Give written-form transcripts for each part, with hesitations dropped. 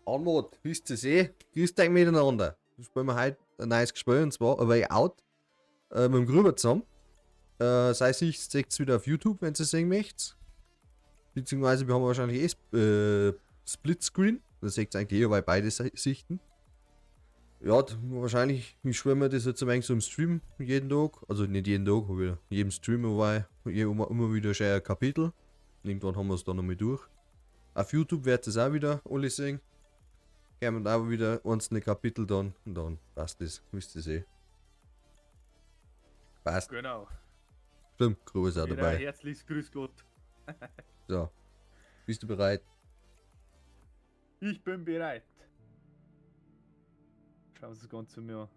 Anmod, wisst ihr eh? Grüßt euch miteinander. Wir spielen wir heute ein neues Gespiel und zwar A Way Out mit dem Gruber zusammen. Sei sich, seht wieder auf YouTube, wenn ihr sehen möchtet. Beziehungsweise wir haben wahrscheinlich eh Split Screen. Da seht ihr eigentlich eh bei beide Sichten. Ja, wahrscheinlich, ich schwöre mir das jetzt ein wenig so im Stream jeden Tag. Also nicht jeden Tag, aber jedem Stream aber immer wieder schön ein Kapitel. Irgendwann haben wir es dann nochmal durch. Auf YouTube werdet ihr es auch wieder alle sehen. Kommen auch wieder einzelne Kapitel dann und dann passt das, wisst ihr eh. Passt. Genau. Stimmt, Gruber ist auch Jeder dabei. Herzlichst grüß Gott. So. Bist du bereit? Ich bin bereit. Schauen wir uns das Ganze mir an.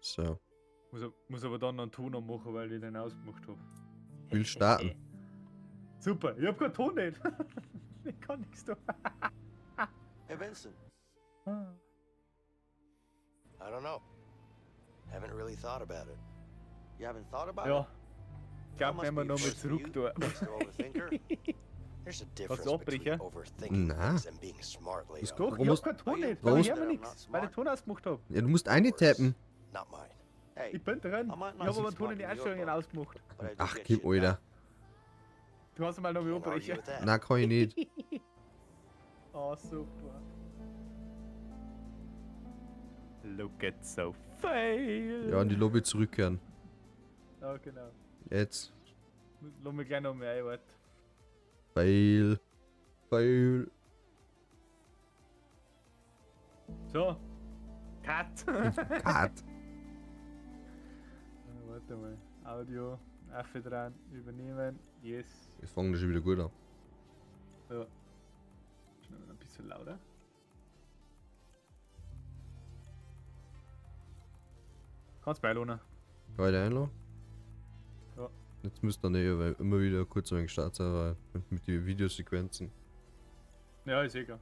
So. Muss aber dann noch einen Ton anmachen, weil ich den ausgemacht habe. Will starten. Super, ich hab keinen Ton nicht. Ich kann nichts tun. Hey Vincent. I don't know. Haven't really thought about it. You haven't thought about Ja. it? Ich glaube, wenn wir nochmal zurück tun. There's a difference du between abbrechen? overthinking Na. things and being smart, Leo. Das Doch, Warum ich hab musst- keinen Ton nicht. warum Weil ich musst- hör mir nichts, weil ich den Ton ausgemacht hab. Ja, du musst eintappen. Not mine. Hey, Ich bin drin. I might Ich not hab be aber den Ton smart in die in your Einstellungen book, ausgemacht. but I do Ach, get gib, shit Alter. done. Du hast mal nochmal Can't argue abbrechen. with that. Na, kann ich nicht. Oh, super. Look at so fail. Ja, in die Lobby zurückkehren. Ja, genau. Jetzt. Lass mich gleich noch mehr ein, warte. Fail. Fail. So. Cut. Cut. Warte mal. Audio. Affe dran. Übernehmen. Yes. Ich fange das schon wieder gut an. So. Schnell ein bisschen lauter. Kannst beilohnen. Kann ich einladen? Ja. Jetzt müsst ihr nicht immer wieder kurz ein wenig starten sein, weil mit den Videosequenzen. Ja, ist egal.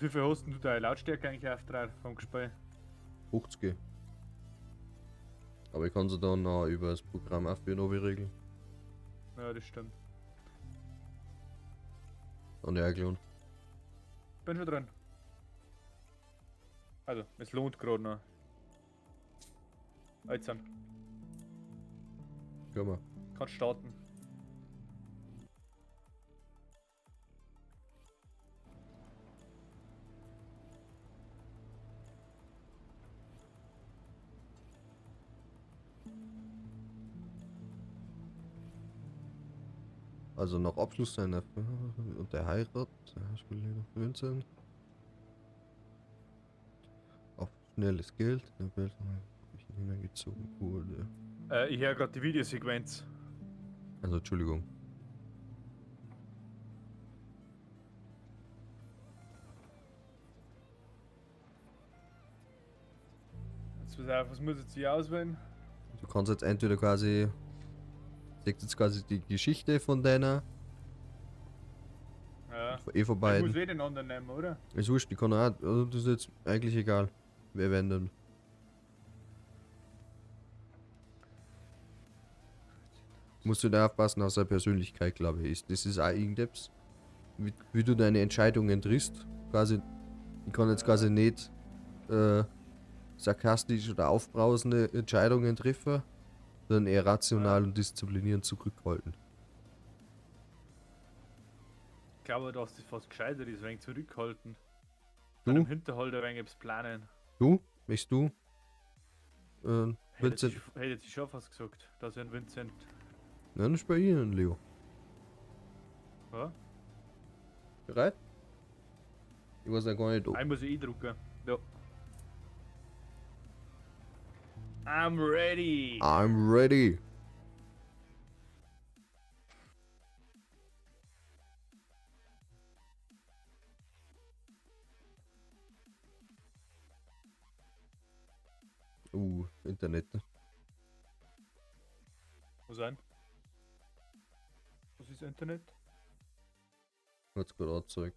Wie viel hast denn du deine Lautstärke eigentlich auf 3 vom Gespräch? 50. Aber ich kann sie dann auch über das Programm auch für noch regeln. Ja, das stimmt. Und ja, gelohnt. Bin schon drin. Also, es lohnt gerade noch. Jetzt dann. Können wir. Kannst starten. Also nach Abschluss seiner und der Heirat, Vincent. Auf schnelles Geld, in der Welt hineingezogen wurde. Ich höre gerade die Videosequenz. Also Entschuldigung. Jetzt pass auf, was muss ich jetzt hier auswählen? Du kannst jetzt entweder quasi. Seht jetzt quasi die Geschichte von deiner. Ja. Eh von Ich beiden. muss eh den anderen nehmen, oder? Ist wurscht, die kann auch. Also das ist jetzt eigentlich egal. Wer wenn denn? Musst du da aufpassen auf seine Persönlichkeit, glaube ich. Das ist auch irgendetwas. Wie du deine Entscheidungen triffst. Quasi, ich kann jetzt quasi nicht sarkastisch oder aufbrausende Entscheidungen treffen, sondern eher rational und disziplinierend zurückhalten. Ich glaube, dass das fast gescheiter ist, wenn zurückhalten. Du? Im Hinterhalt ein wenig etwas planen. Du? Möchtest du? Vincent. Hätte ich schon fast gesagt, dass ich einen Vincent. Ja, dann spiel ich einen Leo. Ja? Bereit? Ich weiß ja gar nicht, ob. Ich muss eh drucken. Ja. I'm ready! I'm ready! Internet. Wo sein? Was ist Internet? Hat's gerade angezeigt.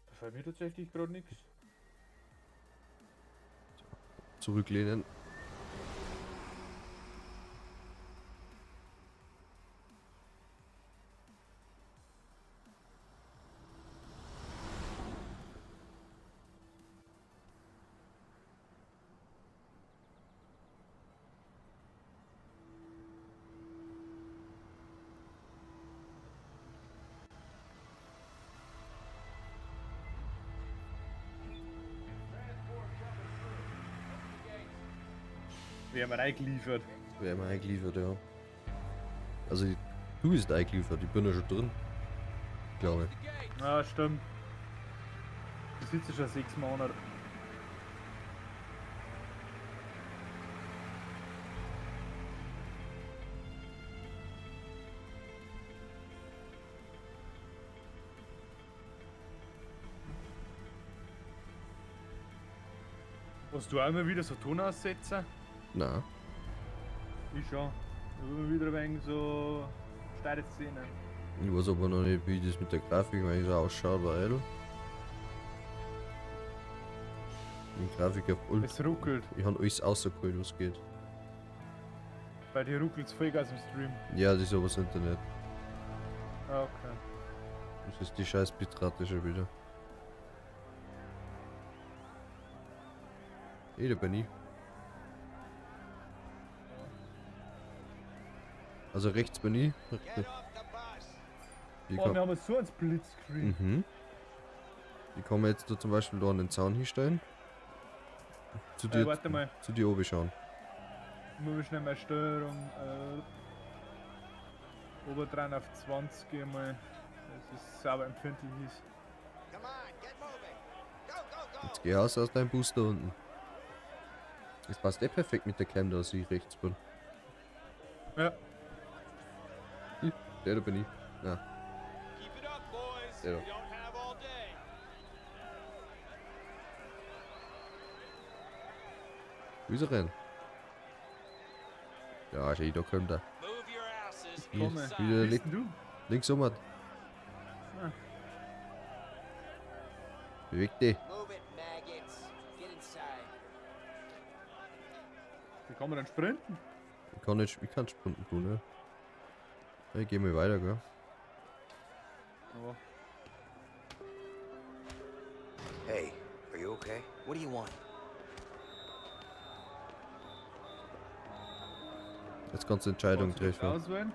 Da fällt mir tatsächlich gerade nichts. Zurücklehnen. Wir haben reingeliefert. Wir haben eingeliefert, ja. Also, du bist eingeliefert, ich bin ja schon drin. Glaube ich. Ja, stimmt. Du sitzt ja schon 6 Monate. Hast du auch immer wieder so Tonaussetzer? Na, Ich schon. Ich hab immer wieder ein wenig so steile Szenen. Ich weiß aber noch nicht, wie das mit der Grafik eigentlich so ausschaut, weil die Grafik auf Ultra. Es ruckelt. Ich habe alles rausgeholt, was geht. Bei dir ruckelt es voll im Stream. Ja, das ist aber das Internet. Ah, okay. Das ist die scheiß Bitrate schon wieder. Ey, da bin ich. Also rechts bin ich. Get off the bus. Die Oh, kann, wir haben so einen Splitscreen. mhm. Die kann man jetzt da zum Beispiel da an den Zaun hinstellen. Zu dir, Warte mal. zu dir oben schauen. Ich muss schnell meine Steuerung oberdran auf 20 gehen mal. Dass es sauber empfindlich ist. Come on, get moving. Go, go, go. Jetzt geh raus aus deinem Bus da unten. Das passt eh perfekt mit der Cam, dass ich rechts bin. Ja. Der da bin ich. Na, Keep it up, boys. Der da. We don't have all day. Wo ist er denn? Ja, schau, da kommt er. Move your asses Hier, Komme. inside. wieder Bist denn du? links um. Ah. Beweg dich. Move it, maggots. Get inside. Wie kann man dann sprinten? Ich kann nicht, ich kann sprinten tun, ne? Ich geh mal weiter, gell? Ja. Hey, are you okay? What do you want? Jetzt kannst du Entscheidungen Kannst du das treffen. auswählen?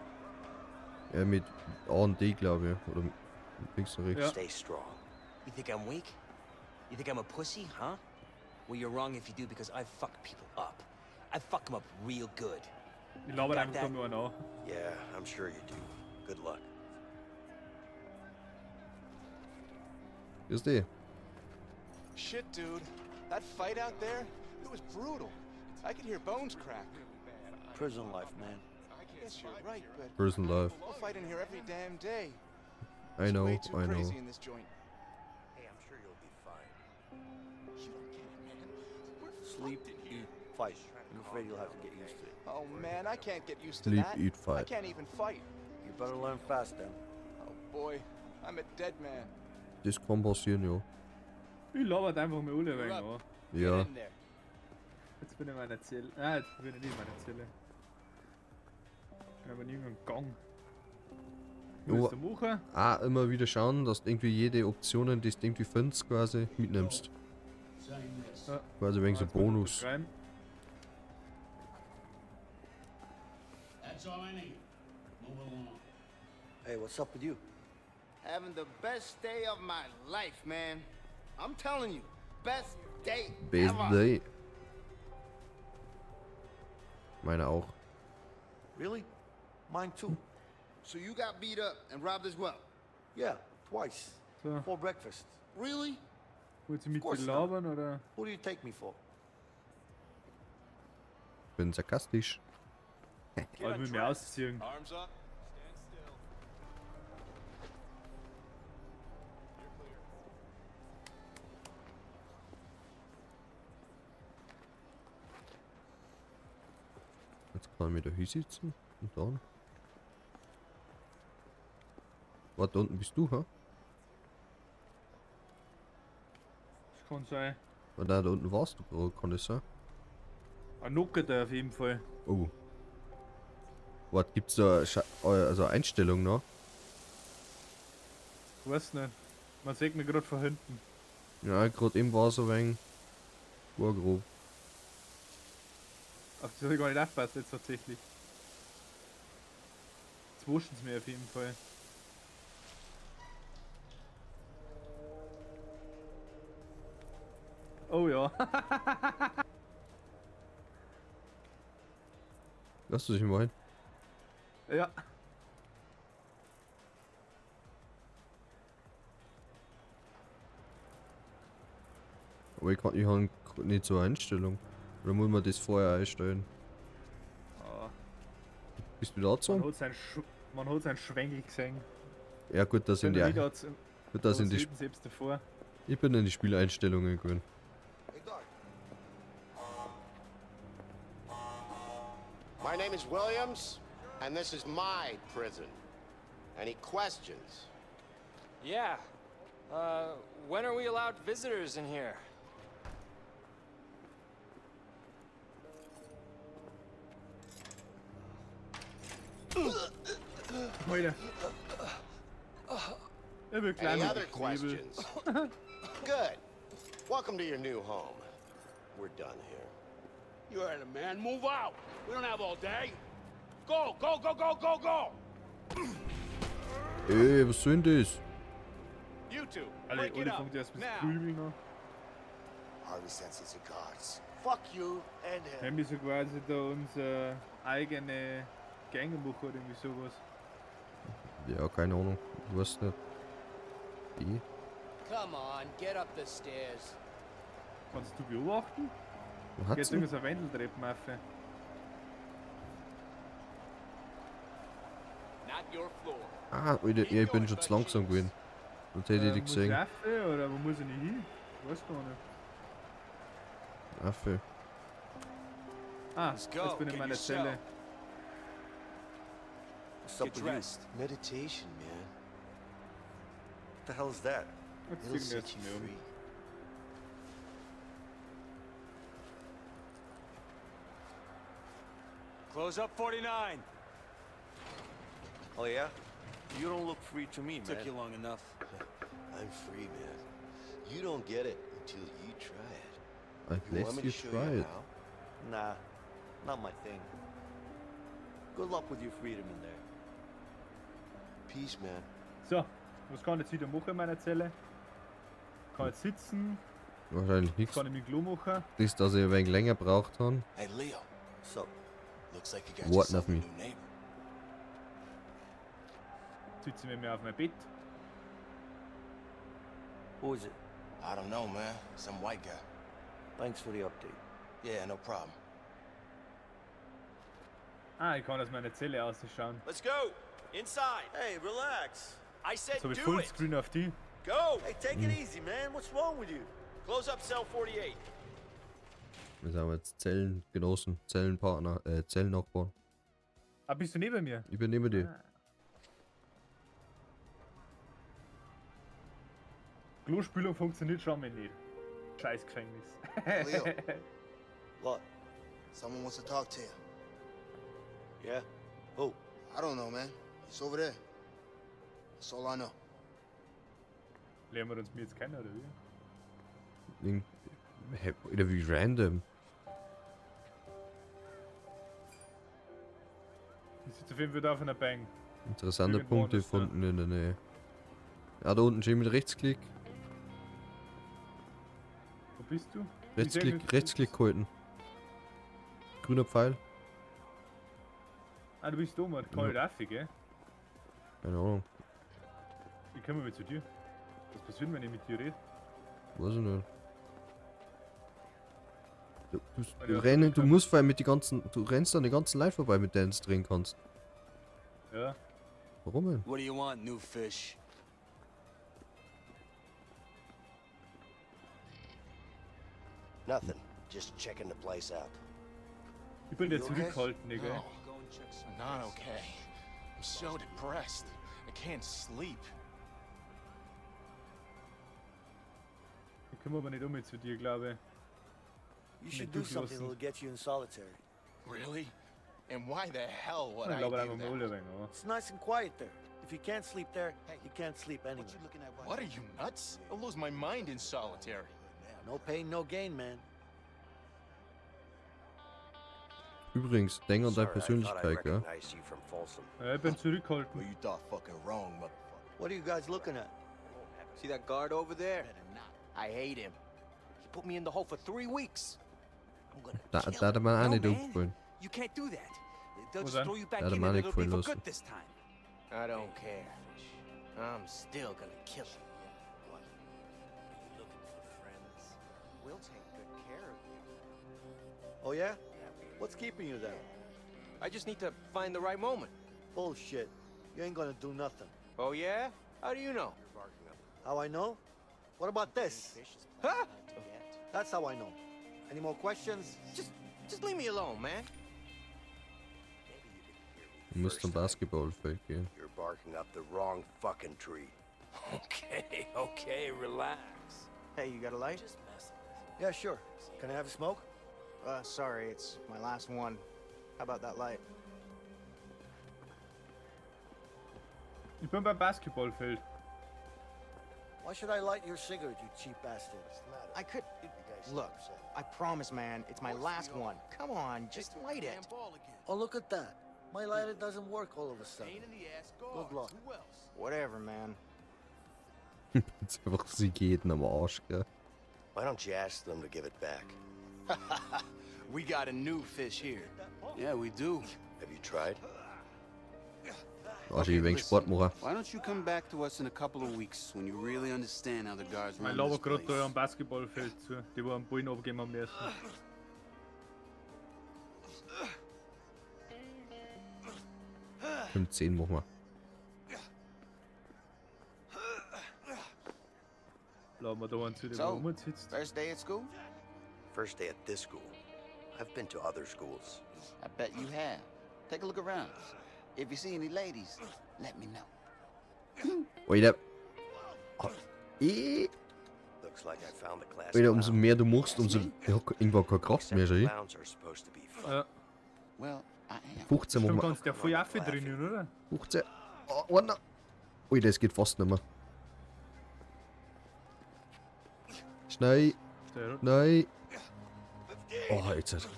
Ja, mit A und D, glaube ich. Oder mit links und rechts. Ja. Stay strong. You think I'm weak? You think I'm a pussy, huh? Well, you're wrong if you do because I fuck people up. I fuck them up real good. Ich laber Got einfach that. da nur einen an. Yeah, I'm sure you do. Good luck. Grüß dich. Shit, dude. That fight out there, it was brutal. I could hear bones crack. Prison life, man. I guess you're right, but Prison life. we'll fight in here every damn day. I It's know, way too I know. crazy in this joint. Hey, I'm sure you'll be fine. You don't get it, man. We're Sleep, fucked in here. eat, fight. I'm afraid you'll have to get used to it. Oh man, I can't get used to Sleep, that. eat, I fight. can't even fight. You better learn fast then. Oh boy, I'm a dead man. Das kann passieren, ja. Ich laber einfach mal alle ein wenig an. Ja. Get in there. Jetzt bin ich in meiner Zelle. Ah, jetzt bin ich nicht in meiner Zelle. Ich bin aber in irgendeinem Gang. Was Jo. willst du machen? Auch immer wieder schauen, dass du irgendwie jede Option, die du irgendwie findest, quasi mitnimmst. Ja. Quasi wegen so Jetzt bin ich Bonus. rein. That's all I need. Move along. Hey, what's up with you? Having the best day of my life, man. I'm telling you, best day Best ever. day. Meine auch. Really? Mine too. So you got beat up and robbed as well. Yeah, twice. So. For breakfast. Really? Willst du mit dir course not. labern oder? Who do you take me for? Bin sarkastisch. Aber ich will mich ausziehen. Arms up. Stand still. You're clear. Jetzt kann ich mich da hinsetzen. Und dann. Warte, da unten bist du, ha? Das kann sein. Oh, nein, da unten warst du gerade, kann das sein? Ein Nocker da auf jeden Fall. Oh. Warte, gibt's da also Einstellung noch? Ich weiß nicht. Man sieht mich gerade von hinten. Ja, gerade eben war so ein wenig. War grob. Auf das habe ich gar nicht aufgepasst jetzt tatsächlich. Jetzt wuschen sie mir auf jeden Fall. Oh ja. Weißt du, was ich meine? Ja. Aber ich kann, ich habe nicht so eine Einstellung. Oder muss man das vorher einstellen? Ah, Bist du da man gezogen? hat sein, Sch man hat seinen Schwengel gesehen. Ja gut, das sind Bin die, noch nicht gut, das sind die Sp selbst davor. Ich bin in die Spieleinstellungen gewesen. Hey, guard. My name is Williams, and this is my prison. Any questions? Yeah. When are we allowed visitors in here? Alter. Ich will gleich Any mit other dem Knebel. questions? Good. Welcome to your new home. We're done here. You heard him, man. Move out. We don't have all day. Go, go, go, go, go, go. Ey, was soll denn das? You two, Alle, break it alle up. fangt erst mit Now. Prügeln an. Harvey sends his regards. Fuck you and him. Haben die so quasi da unsere eigene Gänge machen oder irgendwie sowas. Ja, keine Ahnung. Ich weiß nicht. Die? Come on, get up the stairs. Kannst du beobachten? Wo hat's Jetzt denn? irgend so eine Wendeltreppen auf. Not your floor. Ah, Alter, ja, ich bin schon zu langsam gewesen. Sonst hätte ich dich Muss ich gesehen. rauf, oder wo muss ich nicht hin? Ich weiß gar nicht. Affe. Ah, Let's go. jetzt bin ich in Get meiner your Zelle. cell. What's up Get with you? dressed. Meditation, man. What the hell is that? Jetzt It'll ziehen wir set jetzt you mir um. free. Close up 49. Oh yeah? You don't look free to me, man. Took you long enough. I'm free, man. You don't get it until you try it. You Unless want me you to show try you it. how? Nah, not my thing. Good luck with your freedom in there. Peace, man. So, was kann ich jetzt wieder machen in meiner Zelle? Kann jetzt sitzen, Wahrscheinlich nichts. kann ich mein Klo machen. Das, dass ich ein wenig länger braucht habe. Hey, Leo. So, Looks like you got Warten yourself auf a mich. new neighbor. Sitze ich mir auf mein Bett. who is it? I don't know, man. Some white guy. Thanks for the update. Yeah, no problem. Ah, ich kann aus meiner Zelle ausschauen. Let's go. Inside. Hey, relax. I said Jetzt habe ich do it. Fullscreen auf die. Go. Hey, take it easy, man. What's wrong with you? Close up cell 48. Wir sind jetzt Zellengenossen, Zellenpartner, Zellennachbarn. Ah, bist du neben mir? Ich bin neben dir. Klospülung funktioniert schon mal nicht. Scheiß Gefängnis. Leo, What? someone wants to talk to you. Yeah? Who? I don't know, man. He's over there. That's all I know. Lernen wir uns mir jetzt kennen, oder wie? Hä, Alter, wie random. Ich sitze auf jeden Fall da auf einer Bank. Interessante Irgendwo Punkte anders, ja. gefunden in der Nähe. Ja, da unten schön mit Rechtsklick. Wo bist du? Ich seh Rechtsklick, nicht. Rechtsklick halten. Grüner Pfeil. Ah, du bist da, Mann. Kann ich Ja. rauf, gell? Keine Ahnung. Ich komme mal zu dir. Was passiert, wenn ich mit dir rede? Weiß ich nicht. Du, du, Ah, du, ja, rennen, du okay. musst vor allem mit die ganzen. Du rennst an die ganzen Leuten vorbei, mit denen du drehen kannst. Ja. Warum denn? What do you want, new fish? Nothing. Just checking the place out. Ich bin der You okay? Zurückhaltende, gell? No, Go and check some I'm not okay. I'm so depressed. I can't sleep. Ich komme aber nicht um mit zu dir, glaube ich. You Mit should do something durchlassen. that'll get you in solitary. Really? And why the hell would Ich I glaube do einfach mal that? alle ein wenig, aber. It's nice and quiet there. If you can't sleep there, you can't sleep anywhere. What are you, nuts? I'll lose my mind in solitary. No pain, no gain, man. Übrigens, denk an deine Sorry, I thought I Persönlichkeit, gell? recognized you from Folsom. Ja, ich bin zurückhaltend. Well, you thought fucking wrong, motherfucker. What are you guys looking at? See that guard over there? I hate him. He put me in the hole for 3 weeks. I'm gonna Da, kill da hat him. man auch No, nicht man. umgefallen. You can't do that. They'll Wo just denn? throw you back Ja, der in Mann and hat it'll be gefallen for lassen. good this time. I don't care. I'm still gonna kill him. What? Are you looking for friends? We'll take good care of you. Oh, yeah? What's keeping you there? I just need to find the right moment. Bullshit. You ain't gonna do nothing. Oh yeah? How do you know? How I know? What about this? Huh? That's how I know. Any more questions? Just leave me alone, man. Ich muss zum Basketballfeld gehen. You're barking up the wrong fucking tree. Okay, okay, relax. Hey, you got a light? Just messing with Yeah, sure. Can I have a smoke? Sorry, it's my last one. How about that light? Ich bin beim Basketballfeld. Why should I light your cigarette, you cheap bastard? I could. Look, I promise, man, it's my last one. Come on, just light it. Oh, look at that. My lighter doesn't work all of a sudden. Good luck. Whatever, man. Jetzt einfach sie jeden am Arsch, gell? Why don't you ask them to give it back? We got a new fish here. Yeah, we do. Have you tried? Arsch, ich wenig Sport machen. Why don't you come back to us in a couple of weeks when you really understand how the guards Mein run laber this gerade place? da am Basketballfeld zu, die wo am Bullen abgeben am ersten. Fünfzehn machen wir. Laber wir da einen zu, der So, wo rumsitzt. First day at school? First day at this school. I've been to other schools. I bet you have. Take a look around. If you see any ladies, let me know. Alter. Ah, eh. Looks like I found the class. Alter, umso clown. mehr du machst, umso. Ich hab irgendwann keine Kraft mehr, Except schau. clowns are supposed to be fun. Ja. Well, I am. 15 Stimmt, machen wir. kannst du ja voll Affe drinnen, oder? 15. Oh, einer. Alter, es geht fast nicht mehr. Schnell. Der- Nein. Oh, jetzt. Das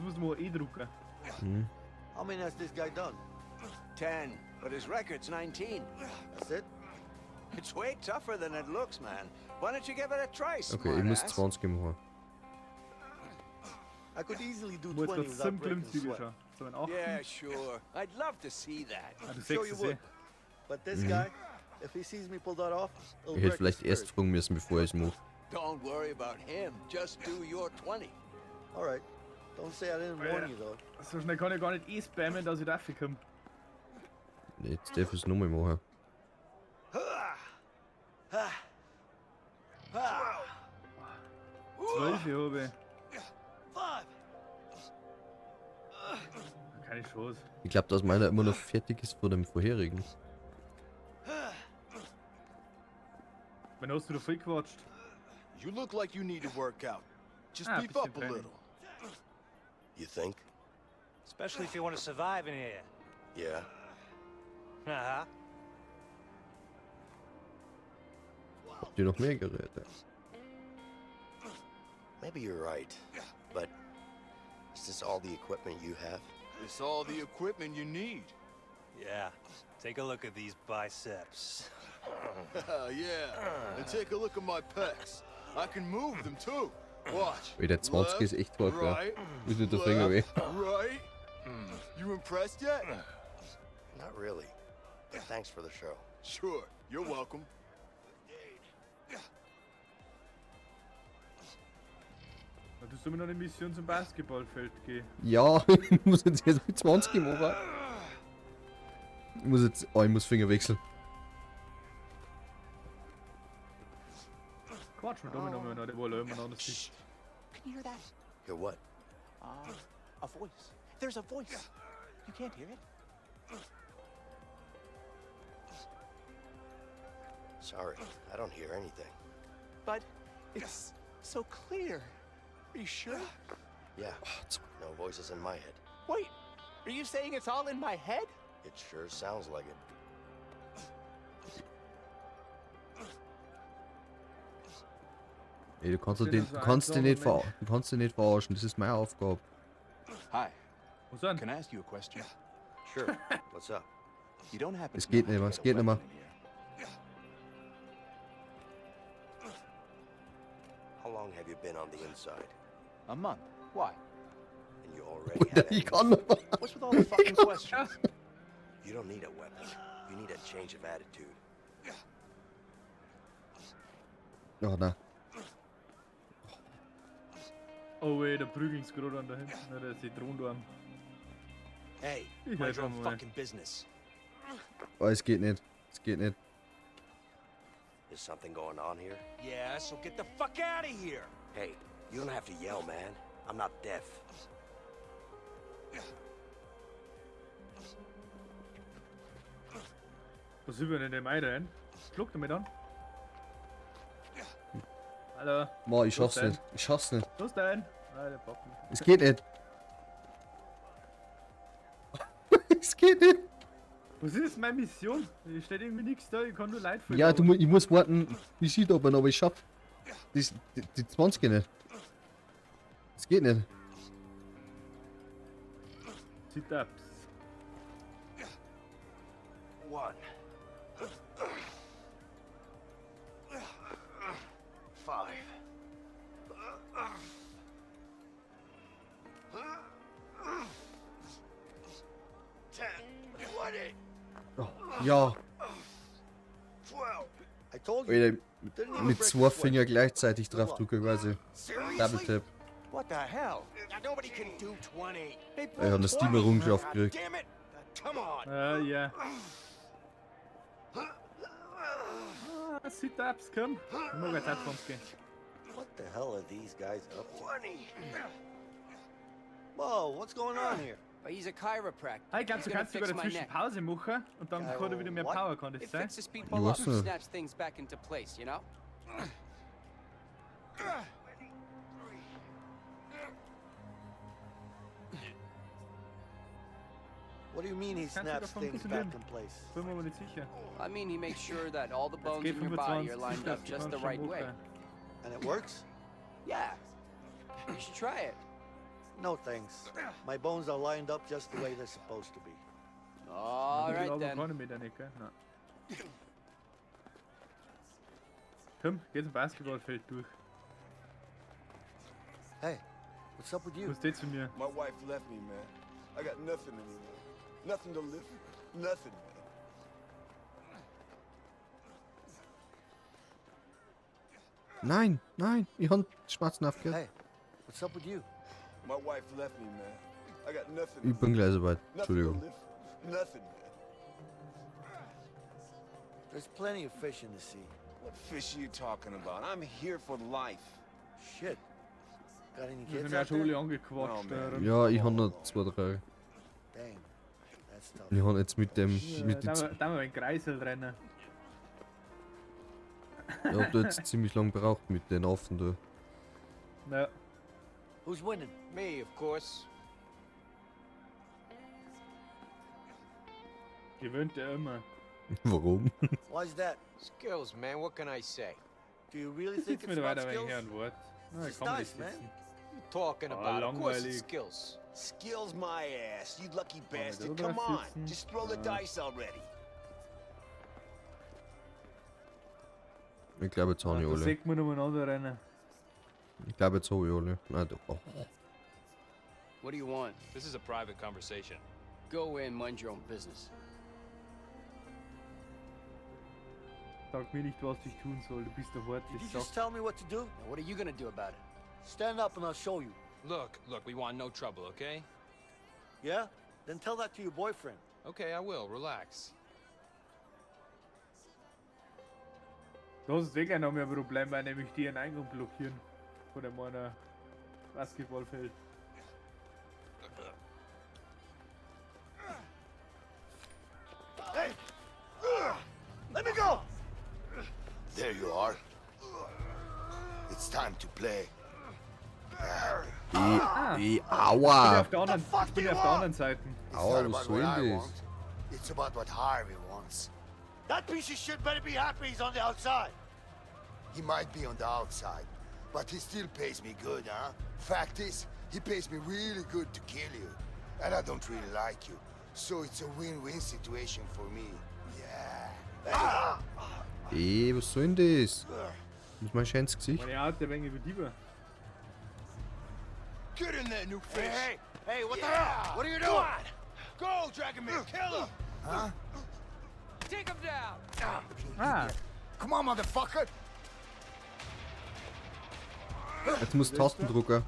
musst du mal eh drucken. Hm. How many has this guy done? 10, but his record's 19. That's it? It's way tougher than it looks, man. Why don't you give it a try, Okay, ich muss smartass? 20 machen. I could easily do Ich muss 20 gerade without sieben breaking Klimmzüge sweat. schon. So ein 8. Yeah, sure. I'd love to see that. Ah, du Sure sechst you es eh. would. But this guy, if he sees me pull that off, he'll Ich hätte break his vielleicht erst spirit. fragen müssen, bevor ich es mache. Don't worry about him. Just do your 20. All right. Don't say I didn't warn you, though. So schnell kann ich gar nicht eh spammen, dass ich da komme. Nee, jetzt darf ich es nochmal machen. 12 habe ich. Keine Chance. Ich glaube, dass meiner immer noch fertig ist von dem vorherigen. Wann hast du da voll gequatscht? You look like you need to work out. Just Ah, beef bisschen up a Training. little. You think? Especially if you want to survive in here. Yeah. Uh-huh. Habt ihr noch mehr Geräte? Maybe you're right. But is this all the equipment you have? It's all the equipment you need. Yeah. Take a look at these biceps. Yeah. And take a look at my pecs. I can move them too. Watch. Alter, 20 ist echt hart, gell? Right. Ist nicht der Finger weh. Left, right. You impressed yet? Not really. But thanks for the show. Sure. You're welcome. Na, du sollst mir noch eine Mission zum Basketballfeld gehen. Ja, ich muss jetzt erst mit 20 machen. Ich muss jetzt. Oh, ich muss Finger wechseln. Quatsch mit Domino noch, der wo immer noch sitzt. Can you hear that? Hear what? A voice. There's a voice. You can't hear it. Sorry, I don't hear anything. But it's so clear. Are you sure? Yeah. No voices in my head. Wait, are you saying it's all in my head? It sure sounds like it. Ey, du kannst Bin den, so du kannst den einsamer nicht ver Mensch. du kannst den nicht verarschen, das ist meine Aufgabe. Hi. Was denn? Can I ask you a question? Sure. What's up? You don't happen Es to geht know nicht how mehr, to es get a geht nicht mehr. weapon in here. How long have you been on the inside? A month. Why? And you already Alter, have ich enemies. kann noch. What's with all the fucking questions? You don't need a weapon. You need a change of attitude. Oh, nein. Oh weh, da prügeln sie gerade an da hinten. Ne, da ist die Drohne. Hey, Ich mind helf your own mal. fucking business. Oh, es geht nicht. Es geht nicht. Is something going on here? Yeah, so get the fuck out of here. Hey, you don't have to yell, man. I'm not deaf. Was sind wir denn in dem rein? Schluck damit an. Hallo. Boah, ich Los schaff's denn. nicht. Ich schaff's nicht. Los denn. Ah, der packt mich. Es geht nicht. Es geht nicht. Was ist meine Mission? Hier steht irgendwie nichts da, ich kann nur Leid Ja, du, ich muss warten, bis ich da bin, aber ich schaff das, die 20 nicht. Es geht nicht. Sit-ups. One. Five. 10. 20. Oh, ja. 12. I told you. Alter, Didn't even mit break zwei a sweat. Finger gleichzeitig drauf drücken quasi. Double Tap. What the hell? Nobody can do 20. They Ich hab eine Steam-Errungenschaft gekriegt. Damn it! Come on! Ja. Ah, Sit-ups, komm. Ich mag jetzt auch 20 gehen. What the hell are these guys up to? 20. Whoa, what's going on here? But he's a chiropractor. Ah, ich glaube, He's du gonna kannst sogar fix my dazwischen neck. Pause machen und dann kann er wieder mehr What? Power, kann das It sein? fixes people Ich up, weiß nicht. snaps things back into place, you know? What do you mean he Kannst sogar snaps things funktionieren. back in place? Bin mir aber nicht sicher. I mean, he makes sure that all the Jetzt bones geht in your body are 25 lined up Sit-ups, du just the kannst schon right way. machen. And it works? Yeah. You should try it. No thanks. My bones are lined up just the way they're supposed to be. All Ich right glaube, then. kann ich mich da nicht, gell? Nein. Komm, geh zum Basketballfeld durch. Hey, what's up with you? Was steht zu mir? My wife left me, man. I got nothing anymore. Nothing to live for. Nothing, man. Nein, nein, ich hab schwarzen aufgehört. Hey, what's up with you? My wife left me, man. I got nothing. Ich bin gleich soweit. Nothing to Entschuldigung. live for. Nothing, man. There's plenty of fish in the sea. What fish are you talking about? I'm here for life. Shit. Got any Wir kids sind ja out schon alle there? angequatscht. Oh, man. da. Ja, ich hab noch zwei, drei. Dang, that's tough. Ich hab jetzt mit dem, Ja, mit den, da wir einen Kreisel rennen. ich hab da jetzt ziemlich lang gebraucht mit den Affen da. Ja. Who's winning? Me, of course. Gewöhnt er immer. Warum? Why's that? Skills, man. What can I say? Do you really think Sitz it's mir da about weiter ein skills? her und Wort. Na, It's ich kann nice, nicht man. sitzen. You talking Ah, about? Of course it's langweilig. skills. Skills my ass, you lucky bastard. da Come on, sitzen. just throw the dice already. Ich glaube, jetzt habe ich Da alle. sieht man umeinander rennen. Ich glaube, jetzt habe ich alle. Nein, doch. Oh. What do you want? This is a private conversation. Go in, mind your own business. Sag mir nicht, was ich tun soll. Du bist der harte Did you Sack. just tell me what to do? Now, what are you gonna do about it? Stand up and I'll show you. Look, look, we want no trouble, okay? Yeah? Then tell that to your boyfriend. Okay, I will. Relax. Das ist wirklich noch mehr ein Problem, weil nämlich die ihren Eingang blockieren. Von dem meiner Basketballfeld. Hey! Let me go! There you are. It's time to play. I, Ich bin aua! auf der anderen, ich bin auf der anderen Seite. It's Aua, not was about soll what I denn das? want. It's about what Harvey wants. That piece of shit better be happy he's on the outside. He might be on the outside, but he still pays me good, huh? Fact is, he pays me really good to kill you. And I don't really like you. So it's a win-win situation for me. Yeah. Ey, was soll denn das? Das ist mein schönes Gesicht. Meine Art, der wenig über Get in there, new fish. Hey, hey, Hey, what the hell? What are you Go doing? on. Go, Dragomir. Kill him. Huh? Take him down. Ah, Come on, motherfucker. Jetzt muss Tastendrucker.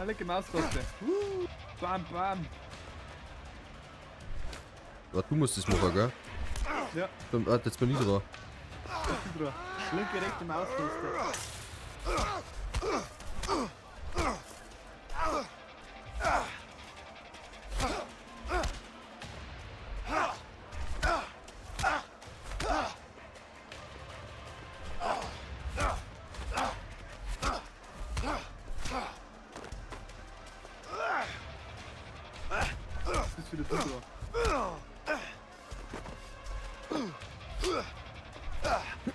Linke Maustaste. Bam, bam. Ja, du musst das machen, gell? Ja, Dann, ah, jetzt bin ich dran. bist du dran. Linke, rechte Maustaste. Jetzt bist wieder du dran.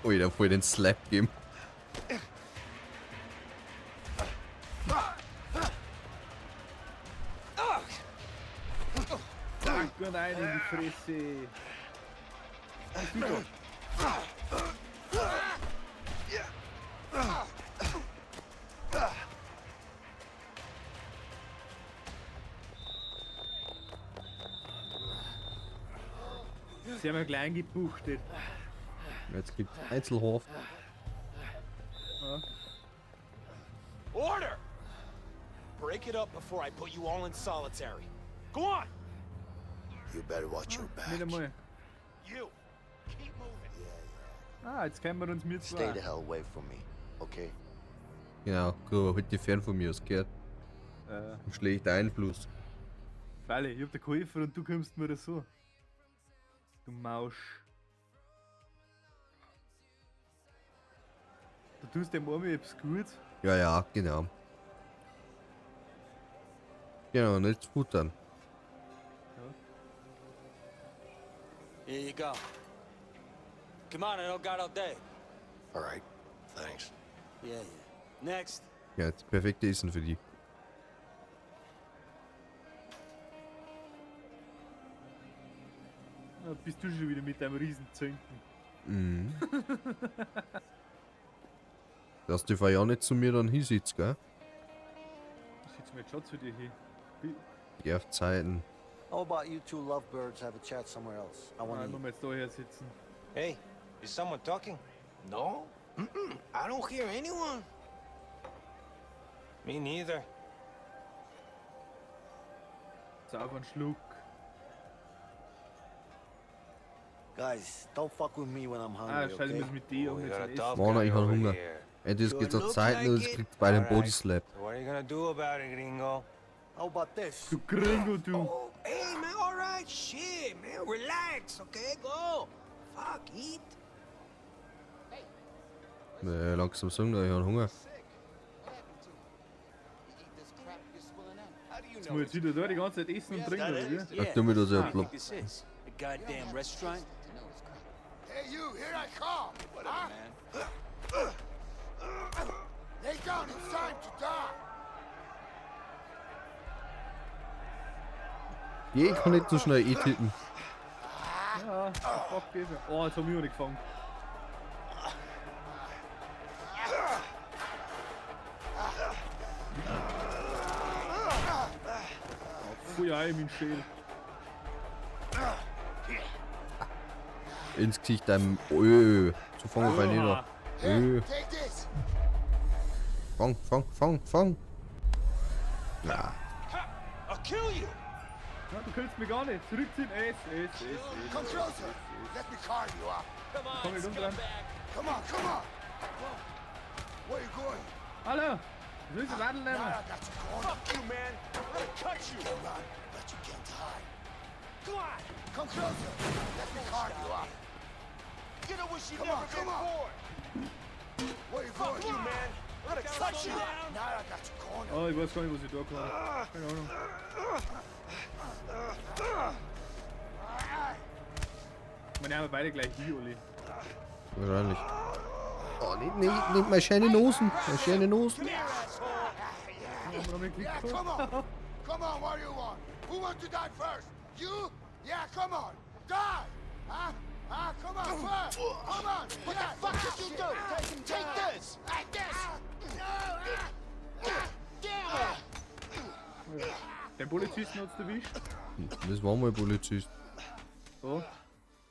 Ui, der voll den Slap geben. Zack, und rein in die Fresse. Bist du dran? Sie haben ja gleich eingebuchtet. Jetzt gibt's Einzelhaft. Order. Break it up before I put you all in solitary. Go on. You better watch your back. Nicht einmal. You. Keep moving. Ah, jetzt kennen wir uns mit Stay zwei. the hell away from me, okay? Genau, Gruber, halt dich fern von mir, es gehört. Schlechter Einfluss. Freilich, ich hab dir geholfen und du kommst mir das so. Du Mausch. Du tust dem Army etwas gut. Ja, ja, genau. Genau, nicht futtern. Here you go. Come on, I don't got all day. All right. Thanks. Yeah. Next. Ja, das perfekte Essen für die. Na, bist du schon wieder mit deinem Riesenzünken. Mhm. Dass die ja nicht zu mir dann hinsitzt, gell? Ich sitze mir jetzt schon zu dir hin. Die auf Zeiten. How about you two lovebirds have a chat somewhere else? I want Nein, to muss eat. jetzt da her sitzen. Hey, is someone talking? No? Mm-mm. I don't hear anyone. Me neither. Sauf einen Schluck. Guys, don't fuck with me when I'm Ah, hungry, scheiße, ich okay? muss mit dir Oh, um we jetzt got a ein tough Essen. Mann, guy ich hab over Hunger. here. Entweder es geht Sure zur look Zeit oder like es it. kriegt beide einen Alright. Body Slap. So what are you gonna do about it, gringo? How about this? Du Gringo, du. Oh, hey, man, all right. Shit, man. Relax, okay? Go. Fuck, eat. Nee, langsam sagen, ich hab Hunger. Jetzt muss ich jetzt wieder da die ganze Zeit essen und trinken, oder wie? Ach, du mir das ja What do you plopp. think this is? A goddamn restaurant? Hey, you, here I come. Huh? Lay down, it's time to die. Ich kann nicht so schnell E tippen. Ja, fuck geht. Oh, jetzt hab ich auch nicht gefangen. Oh, Pfui, ei, mein Schädel. Ins Gesicht deinem. Öh. So fangen wir nicht an. Öh. Take this. Fang, fang, fang, fang. Ja. I'll kill you. Ja, du kannst mich gar nicht. Zurückziehen. S, S, S, S. Come closer. Let me carve you up. Come on, Komm nicht umdrehen. Come on, come on. Where you going? Hallo! Du willst das Radl Now nehmen? I got you cornered. Fuck you, man. I'm gonna cut you. You can run, but you can't hide. Come on. Come closer. Let me carve you up. Get her where she Come never on, been come on. born. Where you Fuck going? you, man. I'm gonna cut you. Now I got you cornered. Oh, ich weiß gar nicht, was ich da kann. Keine Ahnung. Wir nehmen beide gleich hier, Uli. Wahrscheinlich. Oh, nicht, nicht, nicht meine schöne Nosen. Meine schöne Nosen. Haben wir noch mal Yeah, geklickt? come on. Come on, what do you want? Who wants to die first? You? Yeah, come on. Die! Huh? Huh? Come on, first! Come on! What the fuck did you do? Take this! Like this! Damn it! Den Polizisten hat's erwischt. Das war mal Polizist. So.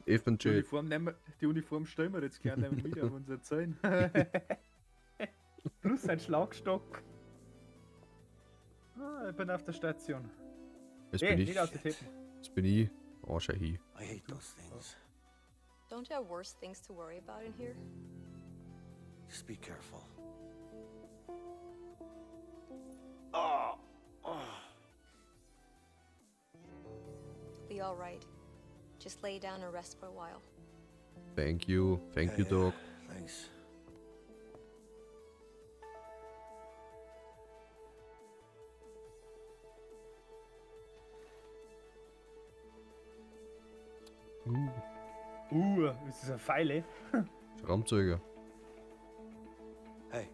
Die FNJ. Uniform, nehmen wir, die Uniform stellen wir jetzt gerne mit auf unser Zahn. Plus ein Schlagstock. Ah, ich bin auf der Station. Das Hey, bin ich. nicht aus der Teppen. Das bin ich. Oh, schau hin. I hate those things. Don't you have worse things to worry about in here? Just be careful. You'll be all right. Just lay down and rest for a while. Thank you. Thank you, Yeah, dog. Thanks. Das ist eine Pfeile. Schrammzeuger. Hey.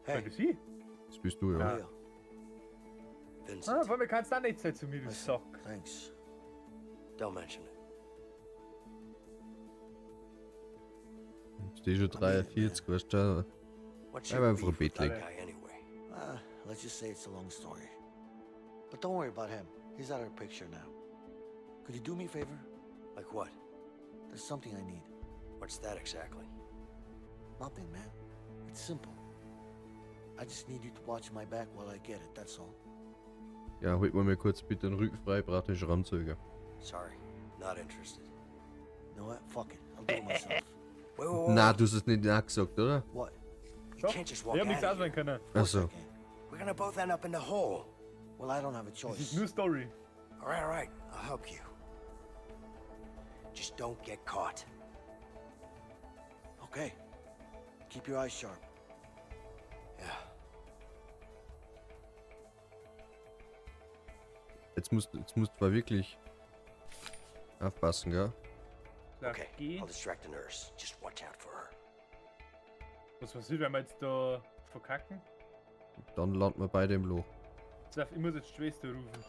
Hey. Hey. Das ich? Das bist du, ja. Leo. Vincent. Ah, vor mir kannst du auch nicht sein zu mir, du Sack. Thanks. Don't mention it. Steh schon 43, weißt du. What's Bleib your einfach im beef with Bett that liegen. guy anyway? Let's just say it's a long story. But don't worry about him. He's out of the picture now. Could you do me a favor? Like what? There's something I need. What's that exactly? Nothing, man. It's simple. I just need you to watch my back while I get it, that's all. Ja, holt mal mir kurz bitte den Rücken frei, braucht den Schrammzeuger. Sorry, not interested. You know what? Fuck it. I'll do it myself. Wait, wait, wait. Na, du hast es nicht nachgesagt, oder? What? You can't just walk Ich hab nichts out of here. auswählen können. Achso. We're gonna both end up in the hole. Well, I don't have a Das choice. ist nur Story. All right, I'll help you. Just don't get caught. Okay. Keep your eyes sharp. Yeah. Jetzt musst du mal wirklich aufpassen, gell? Okay, Geh. I'll distract the nurse. Just watch out for her. Was passiert, wenn wir jetzt da verkacken? Dann landen wir beide im Loch. Jetzt darf- Ich muss jetzt Schwester rufen.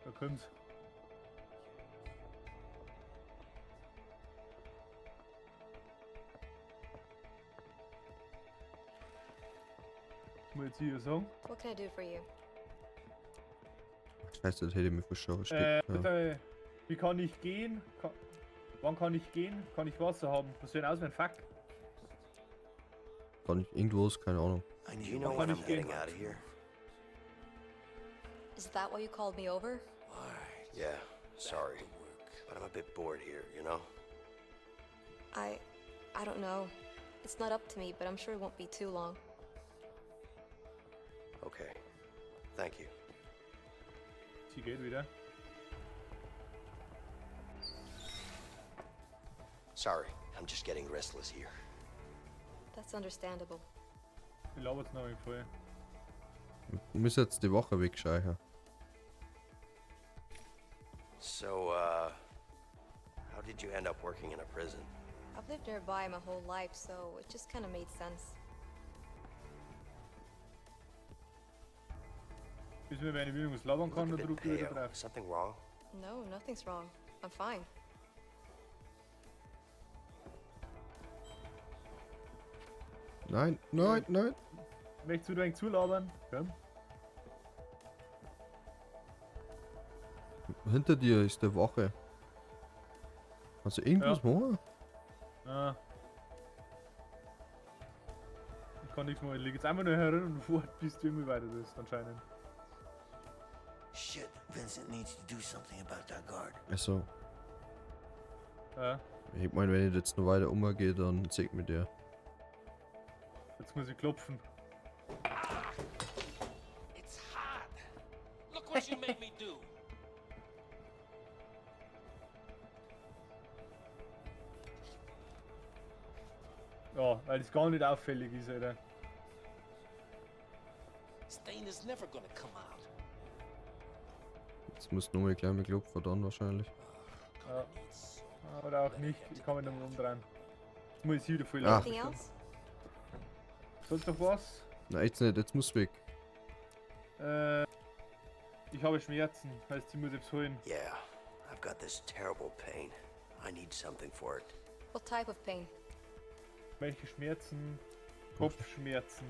Da kommt's. Was muss ich jetzt hier sagen? What can I do for you? Scheiße, das hätte ich mir fast schon versteckt. Ja. Bitte, wie kann ich gehen? Wann kann ich gehen? Kann ich Wasser haben? Was soll denn aus, wenn Fuck? Kann ich irgendwas? Keine Ahnung. I Do need you know Wann when kann I'm ich gehen? getting out of here? Is that why you called me over? Yeah, sorry. But I'm a bit bored here, you know? I don't know. It's not up to me, but I'm sure it won't be too long. Okay. Thank you. Sie geht wieder. Sorry, I'm just getting restless here. That's understandable. Ich laber jetzt noch im voll. Wir müssen jetzt die Woche wegscheichen. So, how did you end up working in a prison? I've lived nearby my whole life, so it just kind of made sense. Bis mir wenn ich irgendwas labern You kann, look dann a bit drück ich wieder pale. drauf. Something wrong? No, nothing's wrong. I'm fine. Nein, nein, nein. Möchtest du ein wenig zulabern? Komm. Hinter dir ist der Wache. Kannst du irgendwas Ja. machen? Ah. Ich kann nichts machen. Ich lieg jetzt einfach nur herin und warte, bis du irgendwie weiter bist, anscheinend. Shit, Vincent needs to do something about that guard. Also, Ja. ich meine, wenn ich jetzt noch weiter umgehe, dann zeigt mir der. Jetzt muss ich klopfen. It's hot. Look what you made me do. Ja, weil das gar nicht auffällig ist, Alter. Stain is never gonna come out. Jetzt musst du nochmal gleich mit klopfen dann wahrscheinlich. Ja. Oder auch nicht, ich kann mich nicht mehr umdrehen. Jetzt muss ich wieder voll Ah. laufen. Anything else? Sonst noch was? Nein, jetzt nicht, jetzt muss weg. Ich habe Schmerzen, heißt, ich muss etwas holen. Yeah, I've got this terrible pain. I need something for it. What type of pain? Welche Schmerzen? Kopfschmerzen.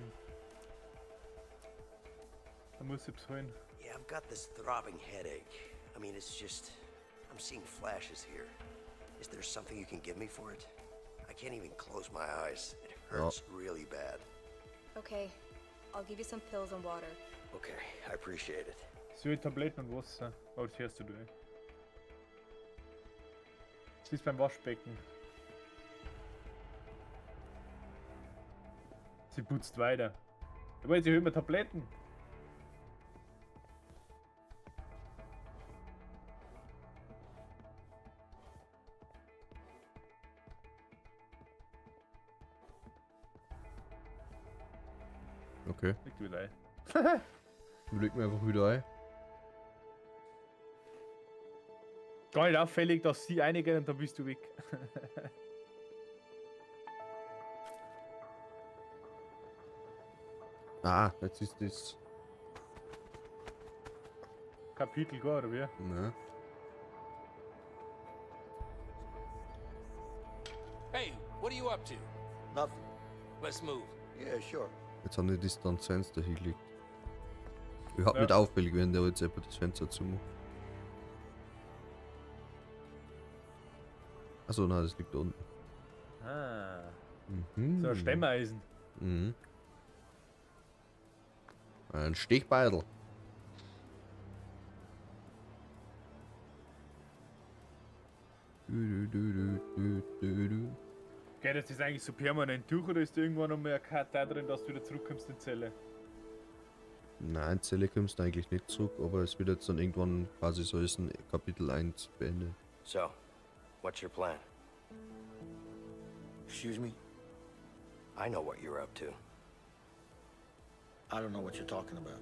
Da muss ich holen. Yeah, I've got this throbbing headache. I mean, it's just. I'm seeing flashes here. Is there something you can give me for it? I can't even close my eyes. It hurts really bad. Okay, I'll give you some pills and water. Okay, I appreciate it. So, Tabletten und Wasser. Oh, das hörst du, du. Sie ist beim Waschbecken. Sie putzt weiter. Aber jetzt holen wir Tabletten. Okay. Liegt wieder ein. Leg mir einfach wieder ein. Gar nicht auffällig, dass sie einige und dann bist du weg. Ah, jetzt ist das. Kapitel gar, oder wie? Ne. Hey, what are you up to? Nothing. Let's move. Yeah, sure. Jetzt haben die das dann das Fenster hingelegt. Überhaupt Ja. nicht auffällig, wenn der jetzt etwa das Fenster zumacht. Achso, nein, das liegt da unten. Ah. Mhm. So ein Stemmeisen. Mhm. Ein Stechbeidel. Du, du, du, du, du, du. Geht jetzt das eigentlich so permanent durch oder ist da irgendwann noch mal ein Cut da drin, dass du wieder zurückkommst in die Zelle? Nein, Zelle kommst du eigentlich nicht zurück, aber es wird jetzt dann irgendwann quasi so ist ein Kapitel 1 beendet. So, what's your plan? Excuse me? I know what you're up to. I don't know what you're talking about.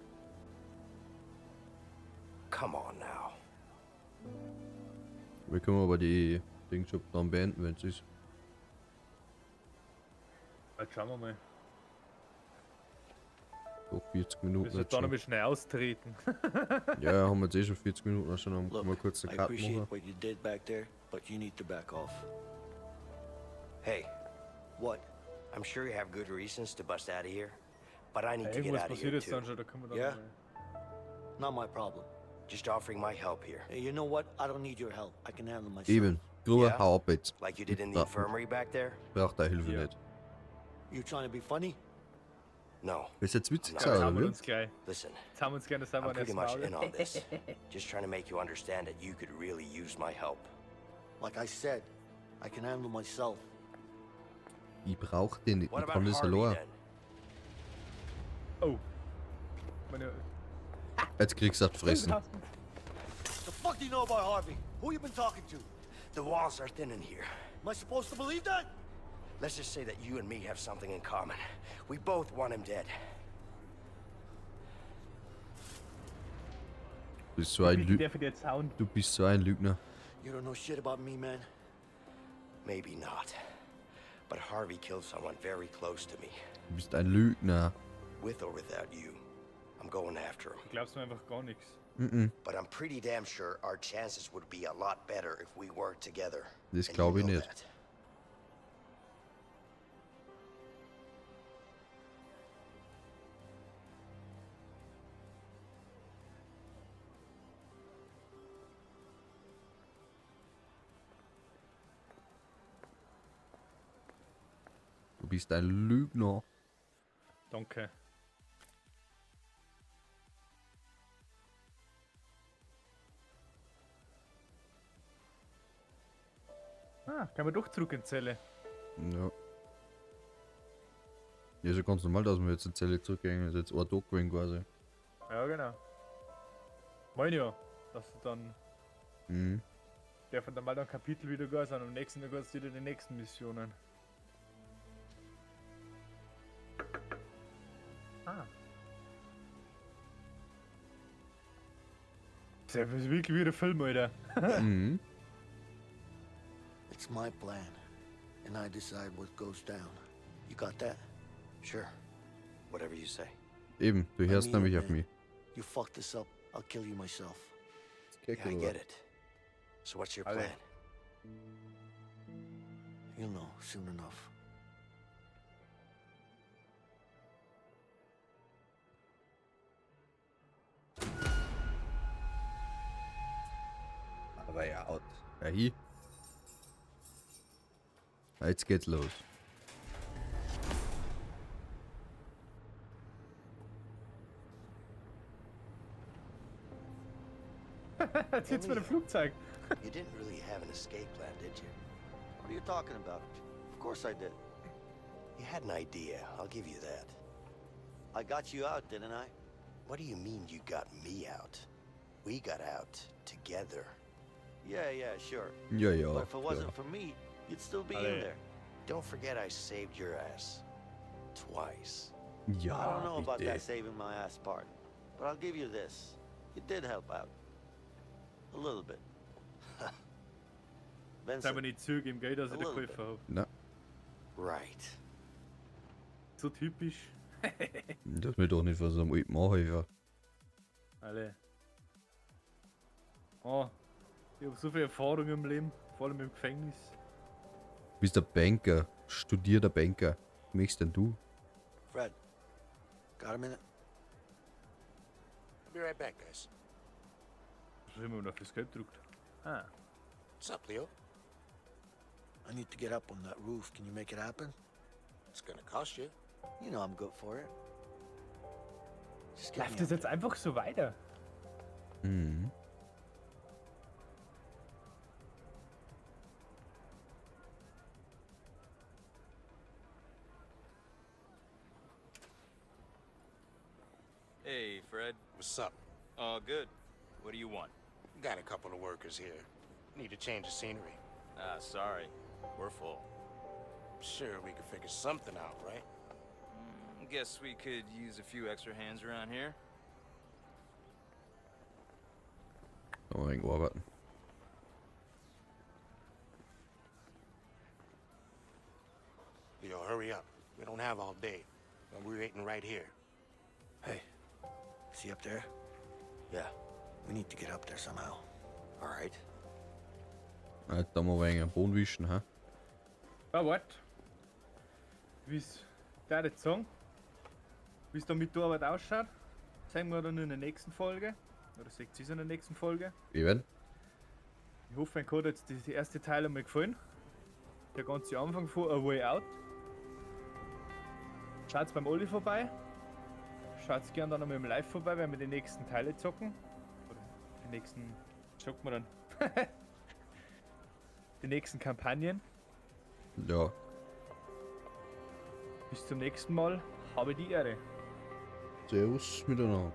Come on now. Wir können aber die Dingshop dann beenden, wenn es ist. Jetzt schauen wir mal. Doch 40 Minuten. Müssen wir jetzt da schon. noch mal schnell austreten. Ja, ja, haben wir jetzt eh schon 40 Minuten, schon dann können wir Look, kurz einen I Cut appreciate machen. what you did back there, but you need to back off. Hey, What? I'm sure you have good reasons to bust out of here, but I need Ja, to get irgendwas out of passiert here jetzt too. dann schon, da können wir dann Yeah? noch mal. Not my problem. Just offering my help here. Hey, you know what? I don't need your help. I can handle myself. Eben, Gruber, Ja? hau ab jetzt. Like you did in the Ja. infirmary back there? Braucht deine Hilfe Ja. nicht. You trying to be funny? No. Willst du jetzt witzig Jetzt sein, Jetzt haben oder wir wie? uns gleich. Listen, Jetzt haben wir uns gerne selber I'm pretty much in Maul. on this. Just trying to make you understand that you could really use my help. Like I said, I can handle myself. Ich brauch den nicht, What ich about kann das Harvey allein. then? Oh. Meine. Jetzt kriegst du das Fressen. The fuck do you know about Harvey? Who you been talking to? The walls are thin in here. Am I supposed to believe that? Let's just say that you and me have something in common. We both want him dead. Du bist so ein Wie Lügner. darf ich jetzt hauen? Du bist so ein Lügner. You don't know shit about me, man. Maybe not. But Harvey killed someone very close to me. Du bist ein Lügner. With or without you, I'm going after him. Du glaubst mir einfach gar nichts. Mhm. But I'm pretty damn sure our chances would be a lot better if we worked together. Das And you glaube ich know nicht. that. Du bist ein Lügner. Danke. Ah, kann man doch zurück in die Zelle. Ja. Ja, ist ja ganz normal, dass wir jetzt in die Zelle zurückgehen. Ist jetzt ein Tag gewesen quasi. Ja, genau. Meine ja, dass du dann. Mhm. Der von dann mal ein Kapitel wieder gehen, sondern am nächsten Tag geht's wieder die nächsten Missionen. Ah. Das ist ja wirklich wieder Film, Alter. Mhm. It's my plan, and I decide what goes down. You got that? Sure. Whatever you say. Eben, du hörst I mean nämlich it, auf man. mich. You fuck this up, I'll kill you myself. Yeah, I get it. So what's your Alle. plan? You'll know soon enough. Way Out. Ja, hier. Jetzt geht's los. Jetzt sitzt mit dem Flugzeug. You didn't really have an escape plan, did you? What are you talking about? Of course I did. You had an idea, I'll give you that. I got you out, didn't I? What do you mean you got me out? We got out together. Yeah, sure. Ja, But if it wasn't ja. for me, you'd still be in Alle. there. Don't forget I saved your ass. Twice. Ja, I don't know about bitte. that saving my ass part, but I'll give you this. You did help out. A little bit. Jetzt aber Vincent, nicht zugeben, gell, dass ich A dir little geholfen habe. Na, Right. So typisch. das mir doch nicht von so einem alten Mann helfen. Alle. Oh, ich habe so viel Erfahrung im Leben, vor allem im Gefängnis. Du bist der Banker, studierter Banker. Was möchtest denn du? Fred, got a minute? I'll be right back, guys. Was haben wir noch fürs Geld gedruckt? Ah. What's up, Leo? I need to get up on that roof. Can you make it happen? It's gonna cost you. You know I'm good for it. Just get Läuft me das up jetzt einfach so weiter? Mhm. Hey, Fred. What's up? All good. What do you want? Got a couple of workers here. Need to change the scenery. Ah, sorry. We're full. Sure, we could figure something out, right? Guess we could use a few extra hands around here. Da mal ein wenig arbeiten. Leo, hurry up. We don't have all day. And we're waiting right here. Hey, see up there? Yeah. We need to get up there somehow. All right. Ja, da mal ein wenig am Boden wischen, hä? Ja, wart. Wie's der jetzt sagen? Wie's da mit der Arbeit ausschaut, sehen wir dann in der nächsten Folge. Oder seht ihr es in der nächsten Folge. Eben. Ich hoffe, euch hat jetzt die erste Teil einmal gefallen. Der ganze Anfang von A Way Out. Schaut beim Olli vorbei. Schaut gern dann einmal im Live vorbei, wenn wir die nächsten Teile zocken. Oder die nächsten. Zocken wir dann. Die nächsten Kampagnen. Ja. Bis zum nächsten Mal. Habe die Ehre. Servus miteinander.